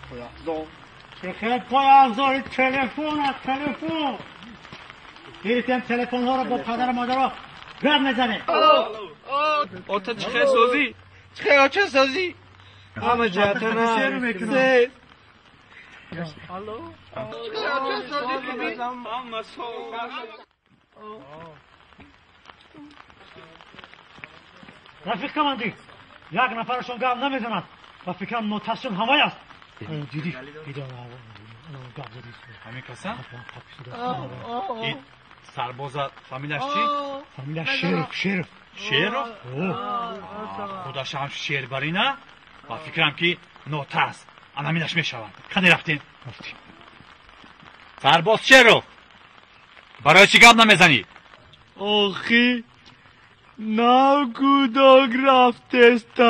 Пойафзол. Чӣ пойафзоли телефон аст, телефон. Гирифтем телефонҳоро бо падару модаро гап мезанем. Ота чӣ хел созӣ? Чӣ хел оча созӣ? Ҳама ҷиҳата на. Алло. Рафиқ командир, як нафарашон гап намезанад. Ба фикрам нотасшон ҳамай аст. Дидӣ, дидам гап задӣ. Ҳамин каса? Ин сарбоза фамилияш чӣ? Фамилияш Шеров, Шеров. Шеров? Худаш ҳам шербарина. Ба фикрам ки нотас. Анаминаш мешавад. Кане рафтем? Рафтем. Сарбоз Шеров, барои чӣ гап намезанӣ? Охи, нав кӯдак рафтестам.